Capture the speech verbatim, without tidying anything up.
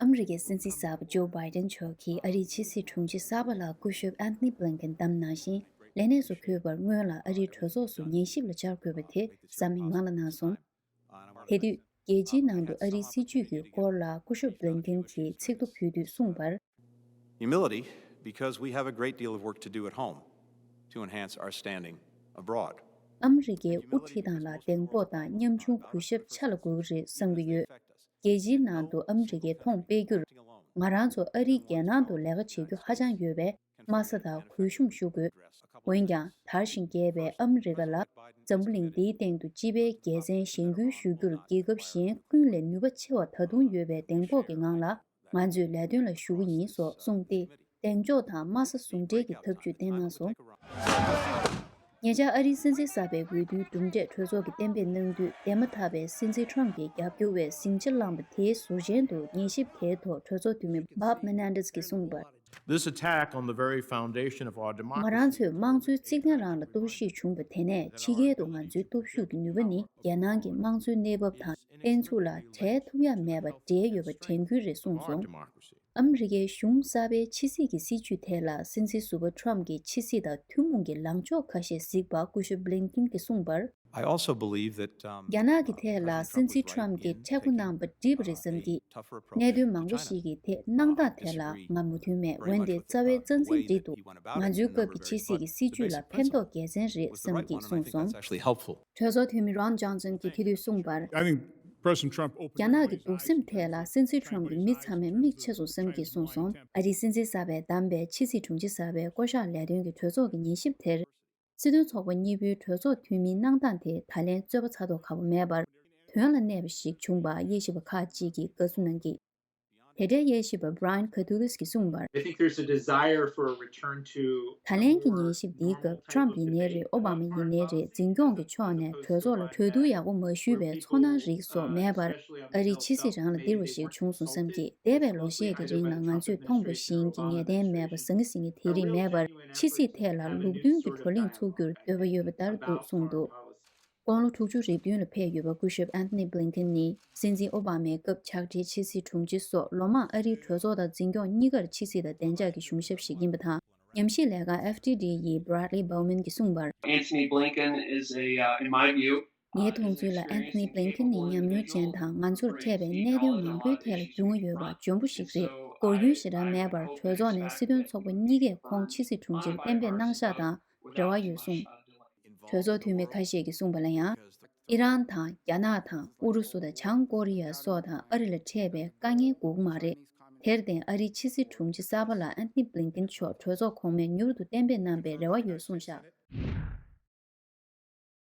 ཨ་མི་རི་ཀའི་སྲིད་འཛིན་གསར་པ་ཇོ་བྷའི་ཏན་མཆོག་གིས་ཨ་རིའི་ཕྱི་སྲིད་དྲུང་ཆེ་གསར་པ་ལ་སྐུ་ཞབས་ཨན་ཐོ་ནི་བྷི་ལིན་ཀེན་བདམས་གནང་ཞིང་། ལས་གནས་སུ་འཁོད་པར་སྔོན་ལ་ཨ་རིའི་གྲོས་ཚོགས་སུ་ཉན་ཞིབ་ལ་བཅར་དགོས་པ་དེ་བསམ་ཡིག་ནང་ལ་གནང་སོང་། དེ་དུས་རྒྱལ་སྤྱིའི་ནང་དུ་ཨ་རིའི་སྲིད་བྱུས་ཀྱི་སྐོར་ལ་སྐུ་ཞབས་བྷི་ལིན་ཀེན་གྱིས་ཚིག་ཐོ་ཕུལ་དུས་གསུངས་པར། Humility, because we have a great deal of work to do at home to enhance our standing abroad. ཨ་མི་རི་ཀའི་དབུ་ཁྲིད་སྟངས་ལ་གདེང་སྤོབས་དང་ཉམ་ཆུང་གུས་ཞབས་ཆ་ལ་དགོས་ཀྱི་རེད་བསམ་གྱི་ཡོད། རྒྱལ་སྤྱིའི་ནང་དུ་ཨ་མི་རི་ཀས་མཐོང་སྤེལ་རྒྱུར། ང་རང་ཚོ་ཨ་རིའི་རྒྱལ་ནང་དུ་ལས་ཀ་བྱེད་རྒྱུ་ཧ་ཅང་ཡོད་པས། དམའ་ས་དང་གུས་ཤུམ་ཞུ་དགོས། འོན་ཀྱང་། དར་ཞིང་རྒྱས་པའི་ཨ་མི་རི་ཀ་ལ། འཛམ་བུ་གླིང་འདིའི་སྟེང་དུ་སྤྱི་པའི་རྒྱལ་མཚན་བཞེངས་སྐུལ་ཞུ་རྒྱུར་རྒྱལ་ཁབ་གཞན་ཀུན་ལས་ནུས་པ་ཆེ་བ་ད་དུང་ཡོད་པའི་གདེང་སྤོབས་ཀྱི་ངང་ལ། ང་ཚོས་ལས་དོན་ལ་ཞུགས་ཀྱི་ཡིན་སོགས་གསུངས་ཏེ། གདེང་འཇོག་དང་དམའ་ས་ཟུང་འབྲེལ་གྱི་ཐབས་ཇུས་བསྟན་གནང་སོང་། ཉེ་ཆར་ཨ་རིའི་སྲིད་འཛིན་གསར་པའི་འོས་བསྡུའི་གྲུབ་འབྲས་གྲོས་ཚོགས་ཀྱིས་གཏན་འབེབས་གནང་དུས། འདས་མ་ཐག་པའི་སྲིད་འཛིན་ཁྲོམ་གྱིས་རྒྱབ་སྐྱོར་བས་ཟིང་ཆ་བསླངས་པ་དེའི་ཟུར་མཆན་དུ། ཉན་ཞིབ་དེའི་ཐོག་གྲོས་ཚོགས་འཐུས་མི་Bob Menendez་གྱིས་གསུངས་པར། This attack on the very foundation of our democracy. ང་རང་ཚོས་དམངས་གཙོའི་རྩིག་གདན་རང་ལ་གཏོར་བཤིག་བྱུང་བ་དེ་ནས་ཕྱི་རྒྱལ་དུ་ང་ཚོའི་སྟོབས་ཤུགས་ཀྱི་ནུས་པ་ནི། རྒྱལ་ནང་གི་དམངས་གཙོའི་གནས་བབ་དང་བརྟན་ཚུགས་ལ་བྲལ་ཐུབ་ཡ་མེད་པ་འབྲེལ་ཡོད་པ་དྲན་སྐུལ་རེད་གསུངས་སོང་། ཨ་མི་རི་ཀའི་གཞུང་གསར་པའི་ཕྱི་སྲིད་ཀྱི་སྲིད་བྱུས་ཐད་ལ་སྲིད་འཛིན་ཟུར་པ་ཁྲོམ་གྱིས་ཕྱི་སྲིད་དང་ཐུན་མོང་གི་ལངས་ཕྱོགས་ཁ་ཤས་གཟིགས་པ་སྐུ་ཞབས་བྷི་ལིན་ཀིན་གྱིས་གསུངས་པར། I also believe that, um, རྒྱ་ནག་གི་ཐད་ལ་སྲིད་འཛིན་ཁྲོམ་གྱིས་མཁྲེགས་པོ་གནང་པ་འགྲིག་པ་རེད་བསམ་གྱི། གནད་དོན་མང་པོ་ཞིག་གི་ཐད་གནང་སྟངས་ཐད་ལ་ང་མོས་མཐུན་མེད། འོན་ཏེ་རྩ་བའི་རྩ་འཛིན་འགྲིག་འདུག། ང་ཚོའི་སྐབས་ཀྱི་ཕྱི་སྲིད་ཀྱི་སྲིད་བྱུས་ལ་ཕན་ཐོགས་དགེ་མཚན་རེད་བསམ་གྱི་གསུངས་སོང་། གྲོས་ཚོགས་འཐུས་མི་Ron Johnson་གྱིས་དེ་དུས་གསུངས་པར། རྒྱ་ནག་གི་གདུག་སེམས་ཐད་ལ་སྲིད་འཛིན་ཁྲོམ་གྱི་མི་ཚང་མས་མིག་ཕྱེ་སོང་བསམ་གྱི་གསུངས་སོང་། ཨ་རིའི་སྲིད་འཛིན་གསར་པས་བདམས་པའི་ཕྱི་སྲིད་དྲུང་ཆེ་གསར་པའི་བསྐོ་གཞག་ལས་དོན་གྱི་གྲོས་ཚོགས་ཀྱི་ཉན་ཞིབ་དེར། སྲིད་དོན་ཚོགས་པ་གཉིས་པོའི་གྲོས་ཚོགས་འཐུས་མིའི་གནང་སྟངས་དེ་ད་ལན་རྩོད་པ་ཚ་ཐོག་ཁ་པོ་མེད་པར་དོན་ལ་གནས་པ་ཞིག་བྱུང་བར་དབྱེ་ཞིབ་པ་ཁག་ཅིག་གིས་དགའ་བསུ་གནང་གིས། དེ་འབྲེལ་དབྱེ་ཞིབ་པ་Brian Katulis་གྱིས་གསུངས་པར། I think there's a desire for a return to ད་ལན་གྱི་ཉན་ཞིབ་འདིའི་སྐབས་ཁྲམ་ཡིན་ནའི་རེད། ཨོ་བྷ་མ་ཡིན་ནའི་རེད། འཛིན་སྐྱོང་གི་ཕྱོགས་ནས་གྲོས་ཚོགས་ལ་གྲོས་བསྡུར་ཡག་པོ་མ་ཞུས་པའི་ཚོར་སྣང་རིགས་སོགས་མེད་པར། ཨ་རིའི་ཕྱི་སྲིད་རང་ལ་ལྡིར་བ་ཞིག་བྱུང་སོང་བསམ་གྱི། འདས་པའི་ལོ་ཤས་ཀྱི་རིང་ལ་ང་ཚོས་མཐོང་བ་བཞིན་གྱི་ངེས་གཏན་མེད་པ་ཟང་ངེ་ཟིང་ངེ་དེ་རིགས་མེད་པར། ཕྱི་སྲིད་ཐད་ལ་ལུགས་མཐུན་གྱི་བགྲོ་གླེང་ཚུགས་རྒྱུར་འདོད་པ་ཡོད་པ་ལྟར་འདུག་གསུངས་འདུག། དགུང་ལོ་དྲུག་ཅུ་རེ་བདུན་ལ་ཕེབས་ཡོད་པ་སྐུ་ཞབས་Antony Blinken་ནི་སྲིད་འཛིན་ཨོ་བྷ་མའི་སྐབས་ཕྱག་སྦྲེལ་ཕྱི་སྲིད་དྲུང་ཆེ་སོགས་ལོ་མང་ཨ་རིའི་གྲོས་ཚོགས་དང་འཛིན་སྐྱོང་གཉིས་ཀར་ཕྱི་སྲིད་དང་བདེ་འཇགས་ཀྱི་གཞུང་ཞབས་ཤིག་ཡིན་པ་དང་། ཉམས་ཞིབ་ལས་ཁང་F T D་ཡི་Bradley Bowman་གྱིས་གསུངས་པར། Antony Blinken is a, uh, in my view, ངའི་མཐོང་ཚུལ་ལ་Antony Blinken་ནི་ཉམས་མྱོང་ཅན་དང་ང་ཚོར་འཕྲད་པའི་གནད་དོན་མང་པོའི་ཐད་ལ་རྒྱུས་མངའ་ཡོད་པ་འཇོན་པོ་ཞིག་རེད། སྒོར་རྒྱུན་ཞེ་དྲག་མེད་པར་གྲོས་ཚོགས་ནས་སྲིད་དོན་ཚོགས་པ་གཉིས་ཀས་ཁོང་ཕྱི་སྲིད་དྲུང་ཆེར་གཏན་འབེབས་གནང་ཤག་དང་རེ་བ་ཡོད་གསུངས། གྲོས་ཚོགས་འཐུས་མི་ཁ་ཤས་ཀྱིས་གསུངས་པ་ལ་ཡང་། ཨི་རན་དང་རྒྱ་ནག་དང་ཨུ་རུ་སུ་དང་བྱང་ཀོ་རི་ཡ་སོགས་དང་ཨ་རི་ལ་འཕྲད་པའི་དཀའ་ངལ་འགོག་གི་མ་རེད། དེར་བརྟེན་ཨ་རིའི་ཕྱི་སྲིད་དྲུང་ཆེ་གསར་པ་ལ་Antony Blinken་མཆོག་གྲོས་ཚོགས་གོང་མས་མྱུར་དུ་གཏན་འབེབས་གནང་པའི་རེ་བ་ཡོད་གསུངས་བཞག།